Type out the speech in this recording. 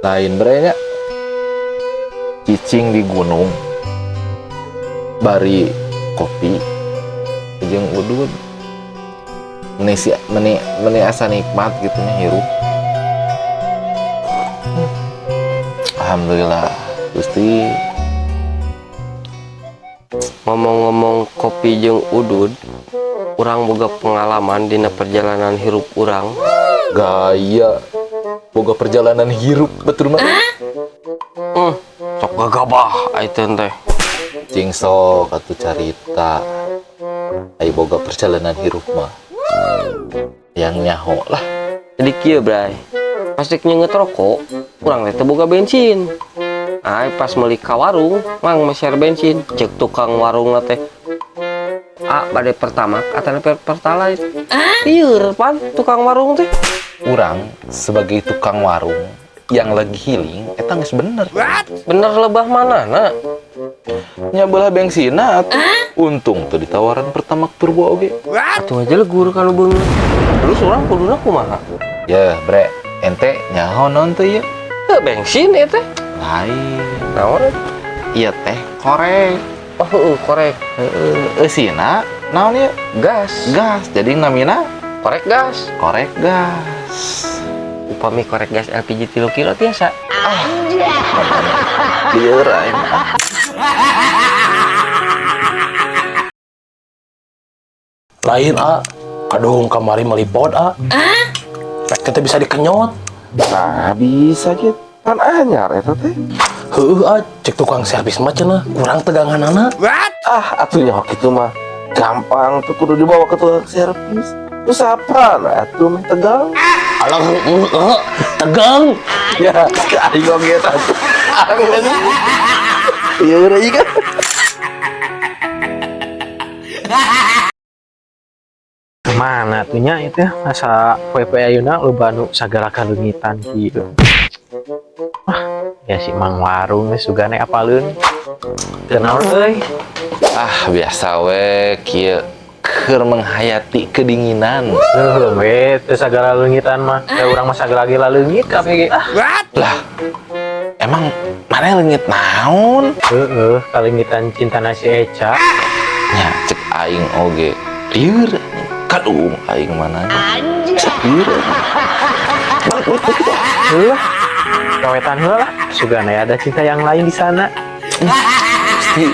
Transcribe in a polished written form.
Lain bre nya. Cicing di gunung bari kopi jeung udud meni si meni meni asa nikmat gitu nya hirup. Alhamdulillah Gusti. Ngomong-ngomong kopi jeung udud, urang boga pengalaman dina perjalanan hirup urang. Gaya boga perjalanan hirup betul mah. Sok gagabah aiteun teh. Cing sok atuh carita. Ai boga perjalanan hirup mah. Yang nyaho lah. Jadi kieu, Bray. Pas rek nyeungeut rokok, urang teh teu boga bensin. Ai pas meuli ka warung, mang meser bensin, cek tukang warung teh. A bade Pertamax atanapi Pertalite. Lieur pan tukang warung teh. Urang sebagai tukang warung yang lagi healing eta geus bener. Bener lebah manana? Nya belah bensinna atuh. Untung tuh ditawaran Pertamax Turbo oge. Atuh aja legur kalau beungeut. Terus urang kuduna kumaha? Ya, bre, ente nyaho naon teh ieu? Heuh, bensin ieu teh. Lain. Naon? Ieu teh korek. Oh, heueuh, korek. Heeh, eusina naon ieu? Gas. Gas. Jadi namina korek gas. Korek gas. Upami korek gas LPG 3 kilo tiasa. Lieur aing ah. Lain a, kadung kamari melipot a. Rek teh bisa dikenyot. Nah, bisa gitu. Pan anyar eta teh. Heueuh a, cek tukang servis mah cenah kurang teganganana. Ah, atuh nyaho kitu mah. Gampang tuh kudu dibawa ke tukang servis. Terus apa? Nah, atuh meh tegang. Alah, heueuh, tegang. Ya, aing oge atuh. Iya, ieu kan. Mana tuh nya itu asa poe-poe ayeuna loba nu sagala kaleungitan kieu. Ah, ya si Mang Warung geus sugane apaleun. Teu naon euy. Ah, biasa we kieu keur menghayati kedinginan. Heuh we teu sagala leungitan mah. Da urang mah sagala ge laleungit kabeh ge. Ah, Lah, emang mana leungit naon? heueuh kaleungitan cintana si Eca. Nya cek aing oge. Lieur kadung aing mana. Lieur. Balik balik balik. Heuh. Kawetan heula lah. Sugane ada cinta yang lain di sana. Gusti.